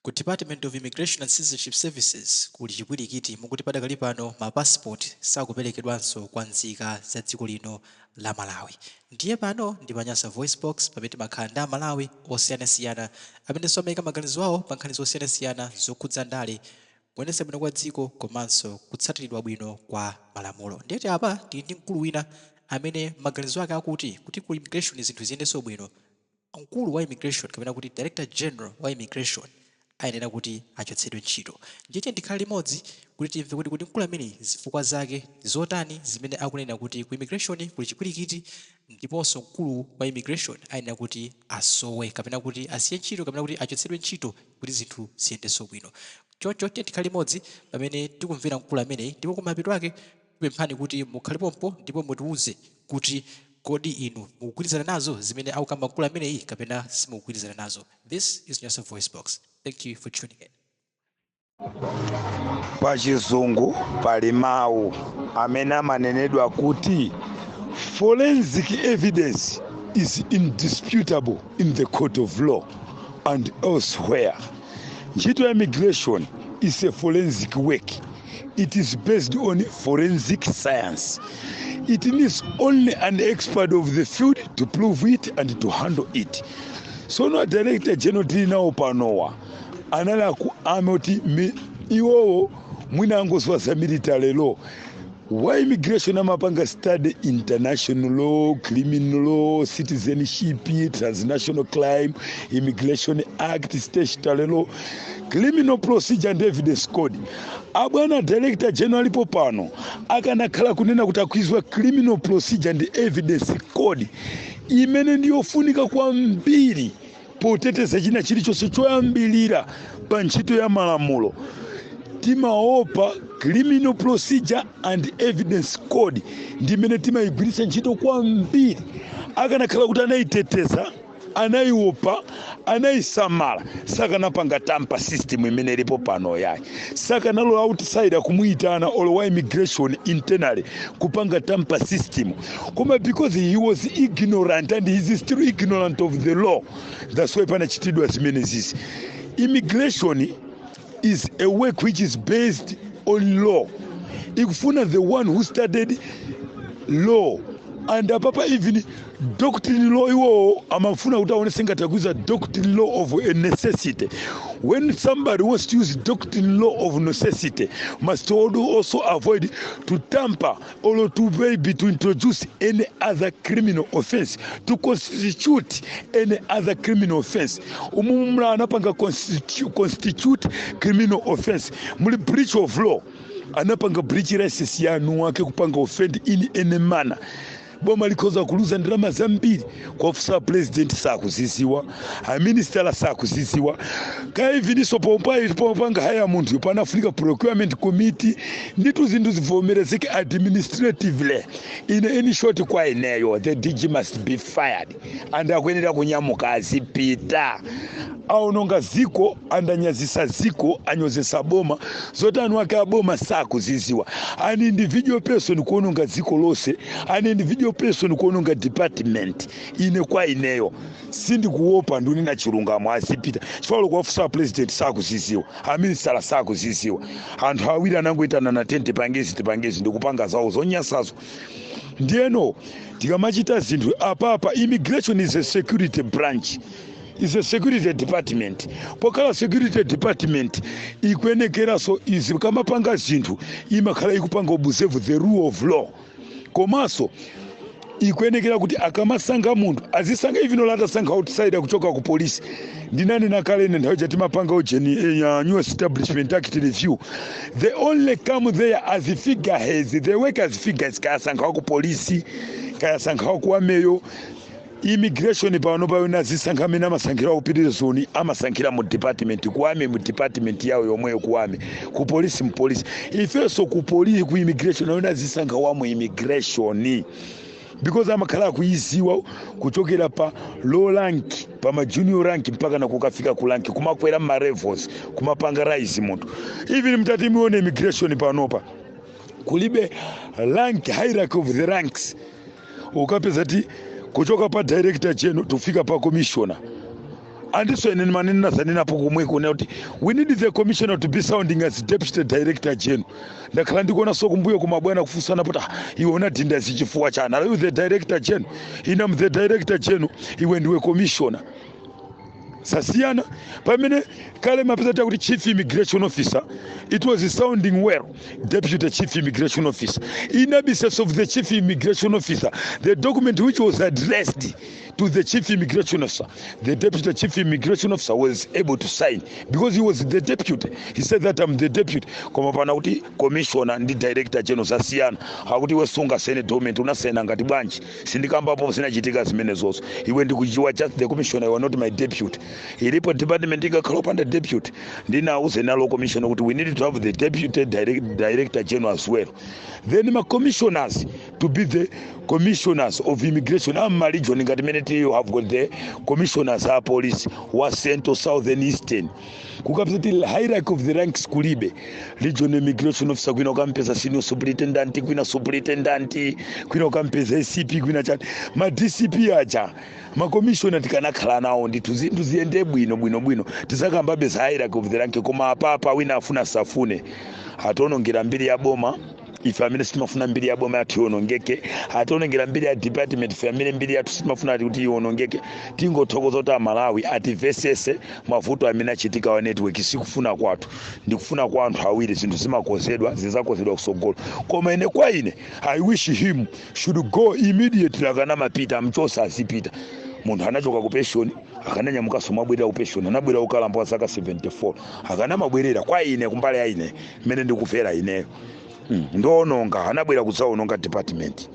Ku Department of Immigration and Citizenship Services kuli chipwirikiti, mukuti padakali pano ma passport sakuperekedwanso kwa nzika za dziko lino la Malawi. Ndiye pano ndi pa Nyasa VoiceBox, pamene timakhala ndi Amalawi osiyanasiyana amenenso amayika maganizo awo pa nkhani zosiyanasiyana zokhudza ndale, kuyendetsa bwino kwa dziko komanso kutsatiridwa bwino kwa malamulo. Ndiyeti apa tili ndi mkulu wina amene maganizo ake akuti kuti ku immigration zinthu ziyendenso bwino, mkulu wa immigration kapena kuti Director General wa immigration ayenera kuti achotsedwe ntchito. Ndiye ndikhale limodzi kuti timve kuti mkulu ameneyi zifukwa zake zotani zimene akunena kuti ku immigration kuli chipwirikiti, ndiponso mkulu wa immigration ayenera kuti asowe kapena kuti asiye ntchito kapena kuti achotsedwe ntchito kuti zinthu ziyendenso bwino. Choncho tiye tikhale limodzi pamene tikumvera mkulu ameneyi, ndipo kumapeto ake tipemphani kuti mukhale pompo ndipo mutiwuze kuti kodi inu mukugwirizana nazo zimene akukamba mkulu ameneyi kapena simukugwirizana nazo. This is Nyasa Voice Box. Thank you for tuning in. Pachizungu pali mawu amene amanenedwa kuti forensic evidence is indisputable in the court of law and elsewhere. Ntchito ya immigration is a forensic work. It is based on forensic science. It needs only an expert of the field to prove it and to handle it. Sono Director General tili nawo panowa anali aku amoti iwowo mwina angoziwa za military law. Wa immigration amapanga study international law, criminal law, citizenship, transnational crime, Immigration Act, statutory law, criminal procedure and evidence code. Abwana Director General alipo pano akanakhala kunena kuti akuiziwa criminal procedure and evidence code, imene ndiyofunika kwambiri poteteza china chilichonse. Choyambilira pa ntchito ya malamulo timaopa criminal procedure and evidence code, ndimene timayigwiritsa ntchito kwambiri. Akanakhala kuti anayiteteza, anayiopa, anayisamala, sakanapanga tamper system imene ilipo pano yayi, sakanalola outsider kumuyitana olo wa immigration internally kupanga tamper system. Koma because he was ignorant and he is still ignorant of the law, that's why panachitidwa zimene zizi. Immigration is a work which is based on law. Ikufuna the one who studied law, and apapa even doctrine law, iwowo amafuna kuti aonese ngati akuiza doctrine law of a necessity. When somebody wants to use doctrine law of necessity, must also avoid to tamper or to maybe to introduce any other criminal offense, to constitute any other criminal offense. Umumula anapanga constitute criminal offense. Muli breach of law, anapanga breach license yanu wake, kupanga offend in any manner. Boma likhoza kuluza ndalama zambiri. Kwa ofisa president sakuziziwa, aministera sakuziziwa, kaiviniso popanga hire munthu panafunika procurement committee nditu zinthu zivomerezeke administratively. In any short, kwa ineyo, the DG must be fired and akuyenera kunyamuka azipita. Aononga ziko, andanyazisa ziko, anyozesa boma, zoti anu ake aboma sakuziziwa. An individual person kuononga dziko lonse, an individual person kuononga department. Ine kwa ineyo sindikuopa, ndunena chilungamo, azipita, chifukwa kwa ofisa president sakuziziwa, aministera sakuziziwa. Anthu awiri anangoitana na tente, tipangezi, tipangezi, ndikupanga zawo zonyasazo. Ndiyeno tikamachita zinthu apapa, immigration is a security branch, is a security department. Pokhala security department, ikuyenekeranso izi kamapanga zinthu imakhala ikupanga observe the rule of law. Komanso ikuyenekera kuti akamasankha munthu azisankha, even olo atasankha outsider kuchoka ku polisi. Ndinanena kale ine nthawi chatimapanga ujeni New Establishment Act review, they only come there as figureheads. They work as figures. Kayasankha ku polisi, kayasankha ku army yo, immigration pano payona azisankha amene amasankhira ku prison, amasankhira mu department, ku army, mu department yawo yomweyo, ku army, ku polisi, mu polisi. Ifenso ku polisi, ku immigration ayona azisankha wa mu immigration, because amakhala akuiziwa kuchokera pa low rank, pa ma junior rank, mpaka na kukafika ku rank, kumakwera ma levels, kumapanga rise munthu. Even mtati muone immigration panopa, kulibe rank, hierarchy of the ranks. Ukapeza ti kuchoka pa Director General tufika pa commissioner, Andiso ine manena zanenapo kumwe kuona kuti we need the commissioner to be sounding as deputy director general. Ndakhala ndikuona so kumbuyo kumabwana kufunsana kuti, "Ah, iwe unadhinda zichifuwa chani? Are you the director general? Ine am the director general, iwe ndiwe commissioner." Sasiyana. Pamene kale mapeza kuti chief immigration officer, it was sounding well, deputy chief immigration officer. In absence of the chief immigration officer, the document which was addressed to the chief immigration officer, the deputy chief immigration officer was able to sign because he was the deputy. He said that I'm the deputy. Koma pana kuti commissioner ndi director general zasiyana. Akuti iwe sungasaine document, unasaina ngati bwanji? Sindikambapo zinachitika zimenezozo. Iwe ndikuchiwa just the commissioner, you are not my deputy. Ilipo department ikakhala opanda deputy? Ndinauze nalo commissioner kuti we need to have the deputy director general as well, then ma commissioners to be the commissioners of immigration ama region, ngati mene you have got the commissioners a police wa Central, Southern, Eastern. Kukapeza ti hierarchy of the ranks kulibe. Region immigration officer, kwina ukampeza senior superintendent, kwina superintendent, kwina ukampeza ACP, kwina chani, ma DCP aja. Makomishona tikanakhala nawo ndithu, zinthu ziyende bwino bwino bwino, tisakambabe za hierarchy of the rank. Koma apapa wina afuna safune, ationongera mbiri ya boma. Ife amene sitimafuna mbiri ya boma yathu iwonongeke, ationongera mbiri ya department. Ife amene mbiri yathu sitimafuna kuti iwonongeke, tingothokoza kuti Amalawi atimvesese. Mavuto amene achitika wa network sikufuna kwathu, ndikufuna kwa anthu awiri. Zinthu zimakozedwa, zizakozedwa kusogolo. Koma ine, kwa ine, I wish him should go immediately. Akanamapita amchosa, azipita. Munthu anachoka ku pension, akananyamukanso mabwerera ku pension. Anabwera ukalamba wa zaka 74, akanamabwerera. Kwa ine, kumbali ya ine mmene ndikufera ineyo, ndowononga. Anabwera kudzaononga department,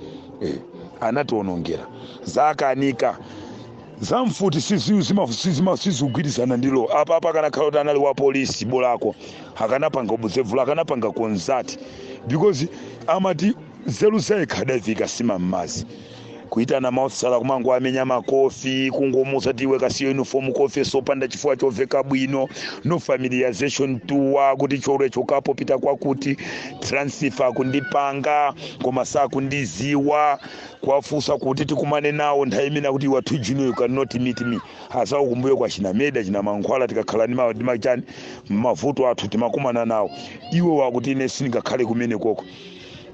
anationongera. Zakanika zamfuti sizigwirizana ndilo. Apa apa akanakhala kuti anali wa polisi bolako, akanapanga ubuzevula, akanapanga consult, because amati nzeru zayekha adavika sima mmazi. Kuitana maofisala, kumango amenya makofi, kungomusa ti iwe kasiyo uniform kofi, sopanda chifukwa choveka bwino, no familiarization tuwa kuti cholwe chokapo pita kwakuti transfer kundipanga koma sakundiziwa. Kwafusa kuti tikumane nawo nthawi imene akuti iwe too junior, you cannot meet me. Asawo kumbuyo kwa chinameda china mankhwala, tikakhala ndi machani mavuto athu timakumana nawo. Iwe wakuti ine sindingakhale kumene koko.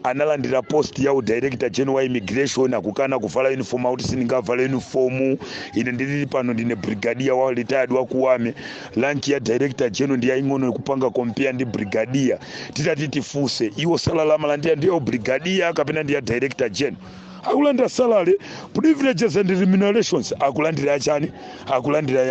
Analandira post ya director general wa immigration, akukana kuvala uniform, akuti sindingavala uniform, ine ndilili pano ndine brigadier wa retired wa kuwame. Rank ya director general ndi yaing'ono kupanga compare ndi brigadier. Titati tifuse iwo, salary amalandira ndiyo brigadier kapena ndi ya director general? Akulandira salary, privileges and remunerations akulandira yachani? Akulandira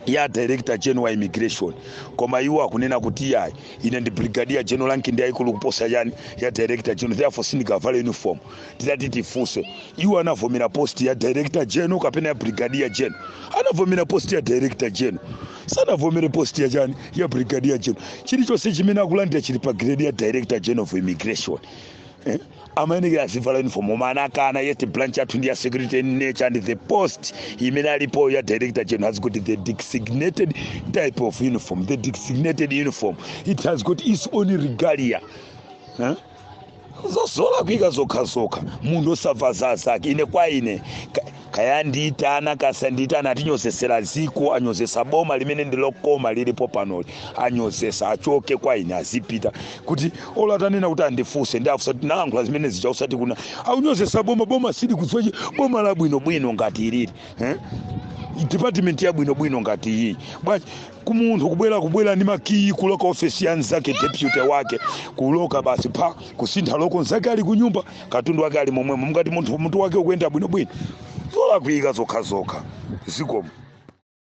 ya director general wa immigration, koma iwo akunena kuti yayi, ine ndi brigadier general, rank ndi ayikulu kuposa yani ya director general, therefore sindingavala uniform. Titati tifuse iwo, anavomera post ya director general kapena ya brigadier general? Anavomera post ya director general, sanavomere post ya chani, ya brigadier general. Chilichonse chimene akulandira chili pa grade ya director general of immigration, eh? Amayenekera azivala uniform, koma anakana. Yet branch yathu ndi ya security in nature, and the post imene alipo ya director general has got the designated type of uniform, the designated uniform. It has got its own regalia, eh? Zozola kuika zokhazokha, munthu osamva zazake. Ine, kwa ine, kayandiyitana kasandiyitana, atinyozesera ziko, anyozesa boma limene ndilokoma lilipo panoli, anyozesa. Achoke. Kwa ine azipita. Kuti olatanena kuti andifuse, ndi afusa kuti nalankhula zimene zija, usati kuna aunyozesa boma. Boma sili kudziwa, boma labwinobwino ngati ilili, eh? Department yabwinobwino ngati iyi bwachi, kumunthu kubwera ndi makiyi, kuloka ofesi ya nzake, deputy wake, kuloka basi pa kusintha lock, nzake ali kunyumba, katundu wake ali momwemo. Mungati munthu mutu wake ukuyenda bwinobwino? Zolakwika zokhazokha. Zikomo.